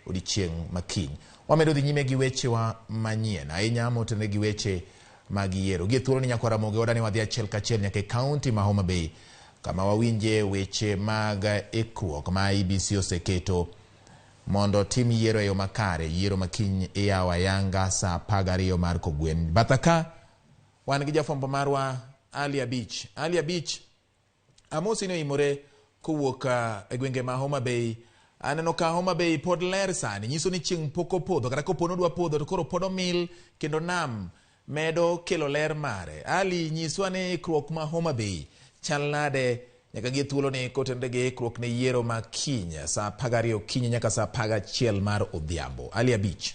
odiechieng' ma kiny. Wamedo dhi nyime gi wechewa manyien, ahinya motenore gi weche mag yiero. Gie thuolo ni nyakwar Ramogi oda ni wadhi achiel kachiel nyaka e kaunti ma Homa Bay kama wawinje weche mag ikruok ma IEBC oseketo mondo otim yiero e yo makare. Yiero ma kiny iyawo ayanga saa 12 mar kogwen. Batha ka wan gi jafwambo marwa Ali Abich. Ali Abich, amosi ni oimore kowuok e gwenge ma Homa Bay. Aneno ka Homa Bay pod ler sani, nyiso ni chieng' pok opodho, kata kopo ni odwa podho to koro pod omil kendo nam medo kelo ler mare. Ali, nyiswa ni ikruok ma Homa Bay chal nade nyaka gi thuolo ni kotenore gi ikruok ne yiero ma kiny saa 12 okinyi nyaka saa 11 mar odhiambo. Ali Abich.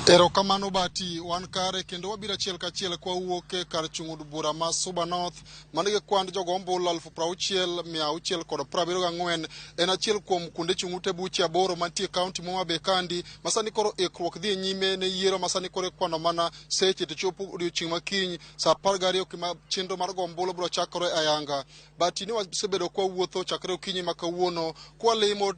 Erokamano Bati, wan kare kendo wabiro achiel kachiel kwa wuok e kar chung' od bura ma Suba North manigi kwand jogo ombulu 60,674. En achiel kuom kuonde chung' ute buche 8 mantie e kaunti ma Homa Bay kandi ma sani koro ikruok dhi e nyime ne yiero ma sani koro ikwano mana seche to chopo odiochieng' ma kiny saa 12 kima chenro mar go ombulu biro chakore ayanga. Bati ni wasebedo kwa wuotho chakre okinyi ma kawuono kwalimo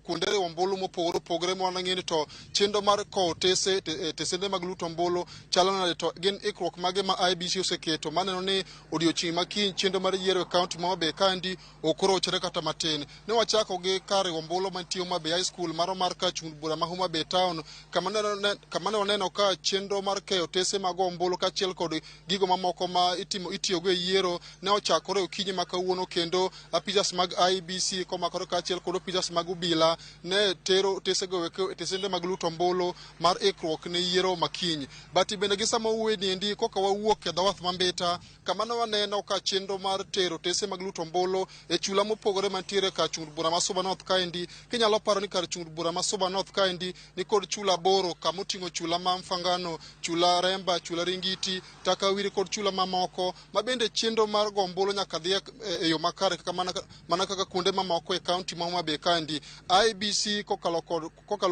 kuonde riwo ombulu mopogore opogore ma wanang'e ni to chenro mar kowo otese tesende mag luto ombulu chalo nade, to gin ikruok mage ma IEBC oseketo maneno ni odiochieng' ma kiny chenro mar yiero e kaunti ma Homa Bay kandi ok orochore kata matin. Ne wachako gi kar riwo ombulu mantie Homa Bay High School maro mar kar chung' bura ma Homa Bay Town kama ne waneno ka chenro mar keyo otese mag ombulu kaachiel kod gigo mamoko ma itiyogo e yiero ne ochakore okinyi ma kawuono, kendo apisas mag IEBC komakore kaachiel kod apisas mag obila ne tero otesego eko e tesende mag luto ombulu mar ikruok ne yiero makiny. Bati bende gi sama wuoye niendi koka wawuok e dho wath ma Mbita kama ne waneno ka chenro mar tero otese mag luto ombulu e chula mopogore mantiere kar chung' bura ma Suba North kaendi. Kinyalo paro ni kar chung' bura ma Suba North kaendi ni kod chula 8 kama oting'o chula ma Mfangano, chula Remba, chula Ringiti, Takawiri kod chula mamoko ma bende chenro mar go ombulu nyaka dhi e yo makare kaka mana kaka kuonde mamoko e kaunti ma Homa Bay kaendi. IEBC kokalo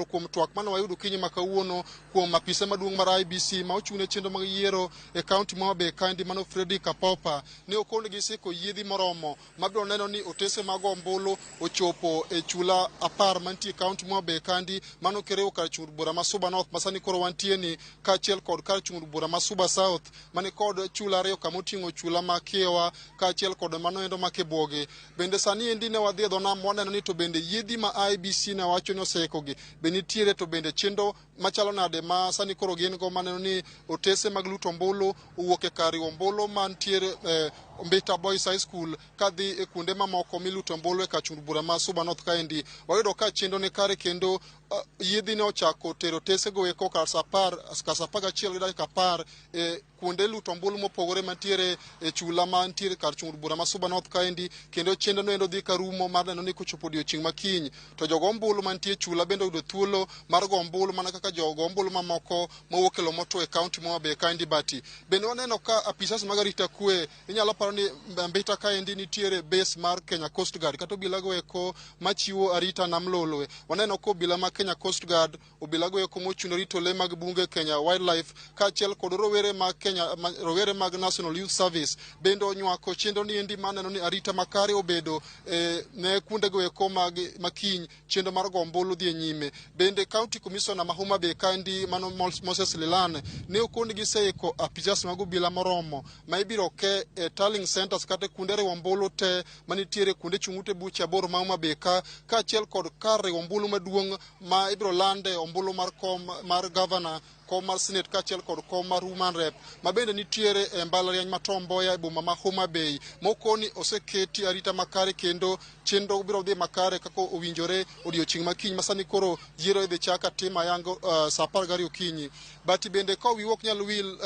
kuom twak mane wayudo okinyi ma kawuono kuom apisa maduong' mar IEBC ma ochung' ne chenro mag yiero e kaunti ma Homa Bay kaendi mano Fredrick Apopa ne okon gi siko yiedhi moromo mabiro neno ni otese mag ombulu ochopo e chula 10 mantie e kaunti ma Homa Bay kandi, mano kiriwo kar chung' bura ma Suba North ma sani koro wantie ni kaachiel kod kar chung' bura ma Suba South mani kod chula 2 kama oting'o chula ma Kiewa kaachiel kod mano endo ma Kibwogi. Bende sani endi ne wadhi e dho nam waneno ni to bende yiedhi ma IEBC ne wacho ni oseikogi be nitiere, to bende chenro machalo nade ma sani koro gin go maneno ni otese mag luto ombulu owuok e kar riwo ombulu mantiere Mbita Boys High School kadhi e kuonde mamoko miluto ombulu e kar chung' bura ma Suba North kaendi. Wayudo ka chenro ni kare kendo yiedhi ne ochako tero otese go eko kar saa apar, kar saa apar gachiel gi dakika 10 e kuonde luto ombulu mopogore mantiere e chula mantiere kar chung' bura ma Suba North kaendi, kendo chenro no endo dhi karumo mar neno ni kochopo odiochieng' ma kiny to jogo ombulu mantie chula bende oyudo thuolo mar go ombulu mana kaka jogo ombulu mamoko mowuok e lowo motwo e kaunti ma Homa Bay kaendi. Bati bende waneno ka apisas mag arita kwe, inyalo paro ni Mbita kaendi nitiere base mar Kenya Coast Guard kata obila go eko machiwo arita nam lolwe. Waneno ka obila ma Kenya Coast Guard, obila go eko mochuno rito le mag bunge Kenya Wildlife kaachiel kod rowere mag Kenya, rowere mag National Youth Service bende onywako chenro ni endi maneno ni arita makare obedo ne kuonde go eko mag makiny chenro mar go ombulu dhi e nyime. Bende County Commissioner ma Homa Bay kaendi mano Moses Lilan ne okoni giseiko apisas mag obila moromo ma ibiro ke e tallying centers kata kuonde riwo ombulu te manitiere kuonde chung' ute buche 8 ma Homa Bay ka, kaachiel kod kar riwo ombulu maduong' ma ibiro lande ombulu mar kom mar governor, kom mar senate kaachiel kod kom mar woman rep ma bende nitiere e mbalariany ma Tom Mboya e boma ma Homa Bay. Mokoni oseketi arita makare kendo chenro biro dhi makare kaka owinjore odiochieng' ma kiny ma sani koro yiero idhi chak tim ayanga saa 12 okinyi. Bati bende ka wiwa ok nyal wil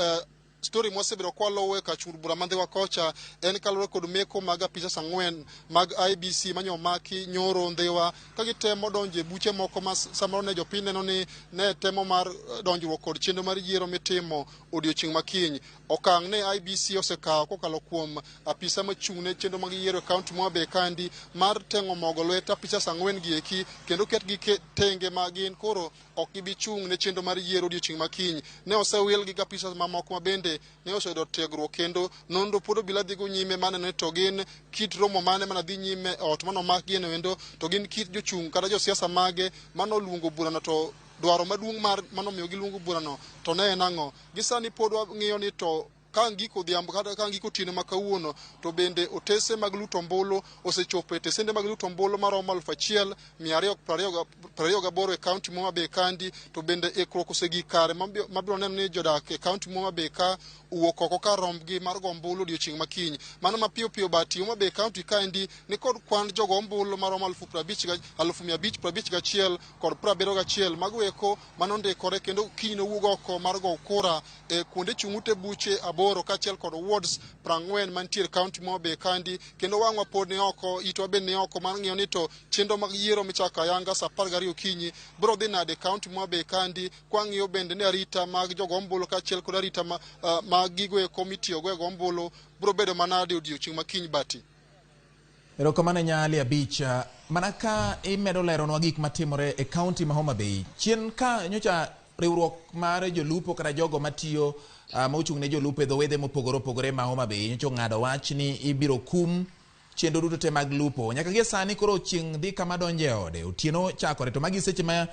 story mwasebedo kwaluwo e kar chung' bura ma Ndhiwa kocha en kaluwore kod meko mag apisas 4 mag IEBC manyo omaki nyoro Ndhiwa ka gitemo donjo e buche moko ma samoro ne jopiny neno ni ne temo mar donjruok kod chenro mar yiero mitimo odiochieng' ma kiny. Okang' ne IEBC osekawo kokalo kuom apisa machung' ne chenro mag yiero e kaunti ma Homa Bay kandi mar teng'o mogo lwet apisas 4 gi eki kendo ketgi tenge ma gin koro ok gibi chung' ne chenro mar yiero odiochieng' ma kiny. Ne osewil gi apisas mamoko ma bende bende ne oseyudo tiegruok kendo nonro pod obila dhigo nyime maneno ni to gin kit romo mane mana dhi nyime e ot mane omakgi endo to gin kit jochung' kata josiasa mage mane oluongo burano to dwaro maduong' mar manomiyo giluongo burano to ne en ang'o. Gi sani pod wang'iyo ni to ka ngiko odhiambo kata ka ngiko otieno ma kawuono to bende otese mag luto ombulu osechopo e tesende mag luto ombulu maromo 1228 e kaunti ma Homa Bay kandi to bende ikruok osegik kare mabiro neno ni jodak e kaunti ma Homa Bay ka owuok oko kar rombgi mar go ombulu odiochieng' makiny. Mano mapiyo piyo bati Homa Bay kaunti kaendi nikod kwan jogo ombulu maromo 5551 kod 71 mago eko manondikore kendo kiny nowuog oko mar go kura e kuonde chung' ute buche 8 kaachiel kod wards 40 mantiere kaunti ma Homa Bay kandi kendo wang'wa pod ni oko itwa bende ni oko mar ng'iyo ni to chenro mag yiero michako ayanga saa 12 okinyi biro dhi nade kaunti ma Homa Bay kandi kwang'iyo bende ni arita mag jogo ombulu kaachiel kod arita mag gigo eko mitiyogo e go ombulu biro bedo manade odiochieng' makiny bati. Erokamano Nyali Abich. Mana ka imedo leronwa gik matimore e kaunti ma Homa Bay. Chien ka nyocha riwruok mar jolupo kata jogo matiyo ma ochung' ne jolupo e dho wedhe mopogore opogore ma Homa Bay nyocha ong'ado wach ni ibiro kum chenro duto te mag lupo. Nyaka gie sani koro chieng' dhi kama donjo e ode, otieno chakore to magi seche ma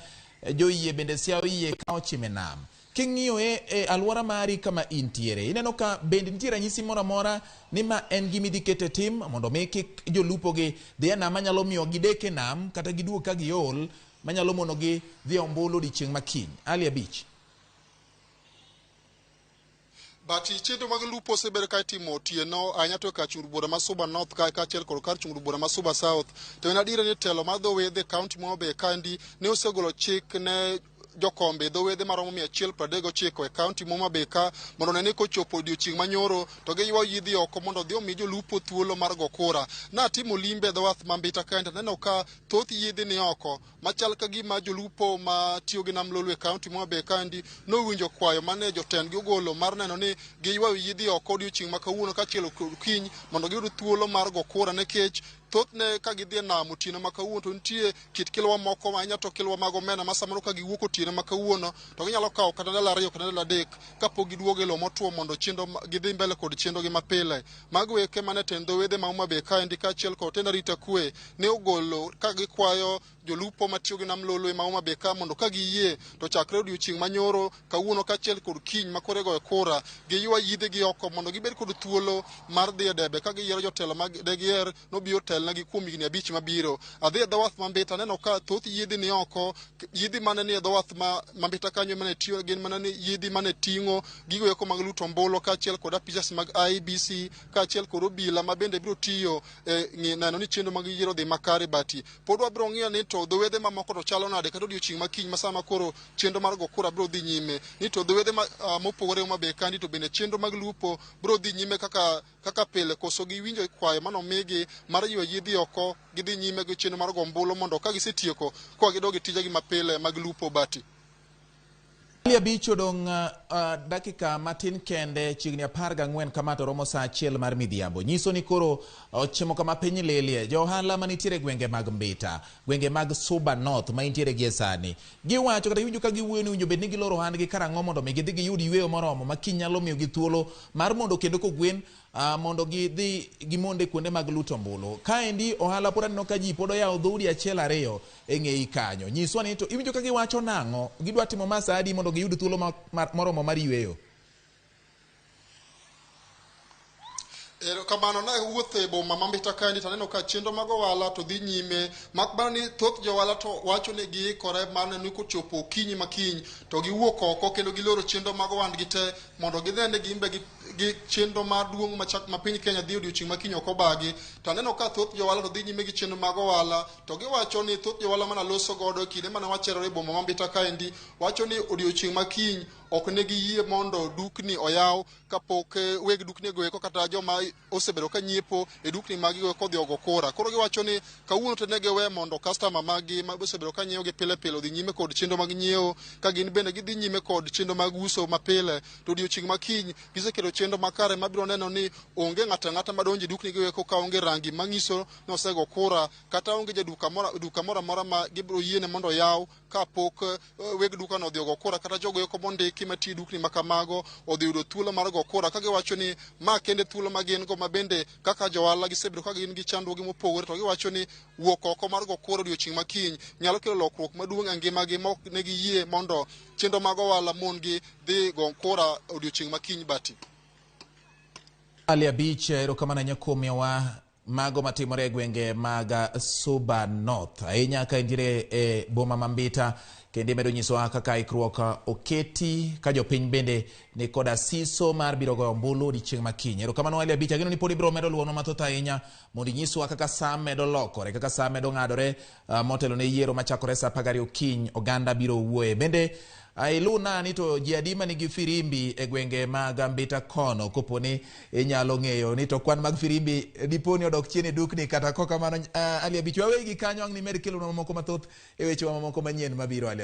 joyie bende siawo yie ka ochimo e nam. King'iyo e alwora mari kama intiere, ineno ka bende nitie ranyisi moro amora ni ma en gima idhi keto e tim mondo mi kik jolupo gi dhi e nam manyalo miyo gidek e nam kata giduog ka giol manyalo monogi dhi e ombulu odiochieng' makiny. Ali Abich. Bati chenro mag lupo osebedo ka itimo otieno ahinya to e kar chung' bura ma Suba North ka kaachiel kod kar chung' bura ma Suba South. To en adier ni telo mar dho wedhe kaunti ma Homa Bay kandi ne osegolo chik ne jokombe dho wedhe maromo 139 e kaunti ma Homa Bay ka mondo one ni kochopo odiochieng' manyoro to giywayo yiedhi oko mondo odhi omi jolupo thuolo mar go kura. Natimo limbe e dho wath ma Mbita kaendi taneno ka thoth yiedhi ni oko machal ka gima jolupo matiyo gi nam Lolwe e kaunti ma Homa Bay kaendi nowinjo kwayo mane jotendgi ogolo mar neno ni giywayo yiedhi oko odiochieng' ma kawuono kaachiel kod kiny mondo giyud thuolo mar go kura nikech thothne ka gidhi e nam otieno ma kawuono to nitie kit kilwa moko ahinya to kilwa mag omena ma samoro ka giwuok otieno ma kawuono to ginyalo kawo kata ndalo 2 kata ndalo 3 kapok giduogo e lowo motwo mondo chenro gidhi mbele kod chenro gi mapile. Mago weke mane tend dho wedhe ma Homa Bay kaendi kaachiel kod tend arita kwe ne ogolo ka gikwayo jolupo matiyo gi nam Lolwe ma Homa Bay ka mondo ka giyie to chakre odiochieng' manyoro kawuono kaachiel kod kiny ma koro igoyo kura giywa yiedhi gi oko mondo gibed kod thuolo mar dhi e debe ka giyiero jotelo mag degiher nobi otelnegi kuom higni 5 mabiro. Adhi e dho wath ma Mbita aneno ka thoth yiedhi ni oko, yiedhi mane ni e dho wath ma Mbita kanyo mane tiyo gin mana ni yiedhi mane ting'o gigo eko mag luto ombulu kaachiel kod apisas mag IEBC kaachiel kod obila ma bende biro tiyo e neno ni chenro mag yiero dhi makare. Bati pod wabiro ng'iyo ni to dho wedhe mamoko to chalo nade kata odiochieng' makiny ma sama koro chenro mar go kura biro dhi nyime ni to dho wedhe mopogore Homa Bay kandi to bende chenro mag lupo biro dhi nyime kaka pile koso giwinjo kwayo manomigi mar ywa yiedhi oko gidhi nyime gi chenro mar go ombulu mondo ka gisetieko koa gidog e tijegi mapile mag lupo. Bati Ali Abich odong' dakika matin kende chiegni 14 kama to romo saa 1 mar midhiambo. Nyiso ni koro ochimo kama piny lilie. Jo ohala manitiere gwenge mag Mbita, gwenge mag Suba North ma intiere gie sani, giwacho kata iwinjo ka giwuoyo ni winjo bed ni giloro ohandgi karang'o mondo mi gidhi giyud yweyo moromo ma kiny nyalo miyogi thuolo mar mondo kendo kogwen mondo gidhi gimonde kuonde mag luto ombulu. Kaendi ohala pod aneno ka ji pod oyawo dhoudi 1 2 e ng'eyi kanyo. Nyiswa ni to iwinjo ka giwacho nang'o? Gidwa timo ma saa adi mondo giyud thuolo moromo mar yweyo? Erokamano. Nawuotho e boma ma Mbita kaendi to aneno ka chenro mag ohala to dhi nyime mak mana ni thoth jo ohala to wacho ni giikore mar neno ni kochopo okinyi makiny to giwuok oko kendo giloro chenro mag ohandgi te mondo gidhi ni gin be gi chenro maduong' ma piny Kenya dhi odiochieng' makiny ok obagi. To aneno ka thoth jo ohala to dhi nyime gi chenro mag ohala to giwacho ni thoth jo ohala mana loso godo kinde mane wacherore e boma ma Mbita kaendi wacho ni odiochieng' makiny ok ne giyie mondo dukni oyaw kapok weg dukni go eko kata joma osebedo ka nyiepo e dukni mag go eko odhi ogo kura. Koro giwacho ni kawuono to ne giwe mondo customer mag-gi ma osebedo ka nyiewo gi pile pile odhi nyime kod chenro mag nyiewo ka gin bende gidhi nyime kod chenro mag uso mapile. To odiochieng' makiny giseketo chenro chenro makare mabiro neno ni onge ng'ato ang'ata madonjo e dukni giweko ka onge rangi mang'iso ni osego kura, kata onge jaduka moro duka moro amora ma gibiro yiene mondo oyaw kapok weg dukano odhi ogo kura, kata jogo eko mondiki matiyo e dukni ma kamago odhi yudo thuolo mar go kura, ka giwacho ni ma kende thuolo ma gin go ma bende kaka johala gisebedo ka gin gi chandruoge mopogore, to giwacho ni wuok oko mar go kura odiochieng' ma kiny nyalo kelo lokruok maduong' e ngimagi ma ok ne giyie mondo chenro mag ohala mon gi dhi go kura odiochieng' ma kiny. Bati Ali Abich, erokamano ahinya kuom miyowa mago matimore e gwenge mag Suba North, ahinya ka intiere e boma ma Mbita, kendo imedo nyisowa kaka ikruok oketi ka jopiny bende ni koda siso mar biro goyo ombulu odiochieng' ma kiny. Erokamano Ali Abich, ageno ni pod ibiro medo luwonwa mathoth ahinya mondo inyiswa kaka sa medo lokore, kaka sa medo ng'adore motelo ne yiero machakore sa 12 okiny oganda biro wuoye. Bende iluna ni to ji adi manigi firimbi e gwenge mag Mbita kono, kopo ni inyalo ng'eyo ni to kwan mag firimbi dipo ni odok chien e dukni kata kokamano. Ali Abich, wawegi kanyo ang' nimed kelonwa mamoko mathoth e wechewa mamoko manyien mabiro. Ali.